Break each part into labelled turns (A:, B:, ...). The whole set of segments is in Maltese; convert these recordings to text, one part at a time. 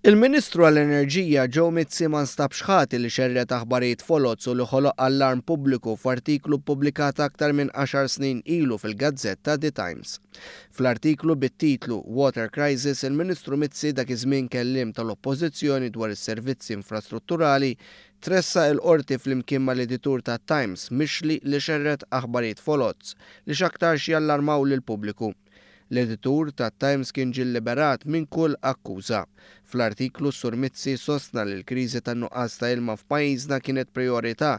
A: Il-Ministru għall-Enerġija Joe Mizzi ma nstabx ħati li xerred aħbarijiet foloz u li ħoloq allarm pubbliku f'artiklu ppubblikat aktar minn għaxar snin ilu fil-gazzetta The Times. Fl-artiklu bit-titlu Water Crisis, il-Ministru Mizzi, dak iż-żmien kelliem tal-Oppożizzjoni dwar is-servizzi infrastrutturali, tressaq il-Qorti flimkien mal-editur tat-Times mixli li xerred aħbarijiet foloz li x'aktarx jallarmaw lill-pubbliku. L-editur tat-Times kien ġie lliberat minn kull akkuża. Fl-artiklu s-Sur Mizzi sostna li l-kriżi tan-nuqqas ta' ilma f'pajjiżna kienet prijorità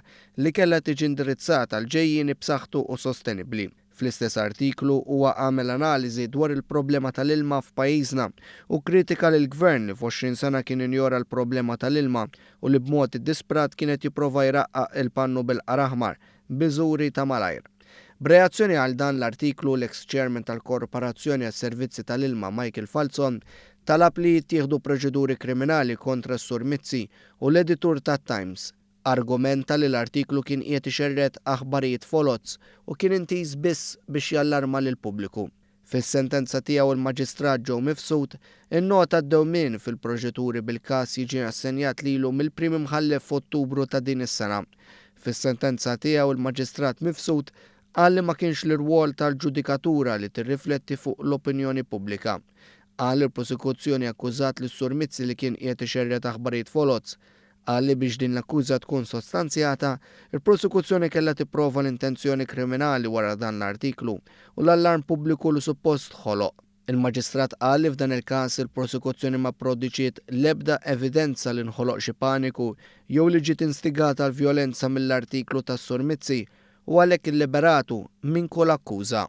A: li kellha tiġi indirizzata għal ġejjieni b'saħħtu u sostenibbli. Fl-istess artiklu huwa għamel analiżi dwar il-problema tal-ilma f'pajjiżna u kkritika lill-Gvern li f'għoxrin sena kien injora l-problema tal-ilma u li b'mod iddisprat kien qed jipprova jraqqaq il-pannu bil-qar aħmar b'miżuri ta' malajr. B'reazzjoni għal dan l-artiklu, l-eks Chairman tal-Korporazzjoni għas-Servizzi tal-Ilma Michael Falzon talab li jittieħdu proċeduri kriminali kontra s-Sur Mizzi u l-editur tat-Times. Argumenta li l-artiklu kien qiegħed ixerred aħbarijiet foloz u kien intiż biss biex jallarma lill-pubbliku. Fis-sentenza tiegħu l-Maġistrat Joe Mifsud innota d-dewmien fil-proċeduri bil-każ jiġi assenjat lilu mill-Prim Imħallef f'Ottubru ta' din is-sena. Fis-sentenza tiegħu l-Maġistrat Mifsud qal li ma kienx l-irwol tal-ġudikatura li tirrifletti fuq l-opinjoni pubblika. Qal li l-prosekuzzjoni akkużat lis-Sur Mizzi li kien qiegħed ixerred aħbarijiet foloz. Qal li biex din l-akkuża tkun sostanzjata, il-prosekuzzjoni kellha tipprova l-intenzjoni kriminali wara dan l-artiklu u l-allarm pubbliku li suppost ħoloq. Il-Maġistrat qal li f'dan il-każ il-prosekuzzjoni ma pproduċiet l-ebda evidenza li nħoloq xi paniku jew li ġiet instigata l-vjolenza mill-artiklu tas-Sur Mizzi u għalhekk illiberatu minn kull akkuża.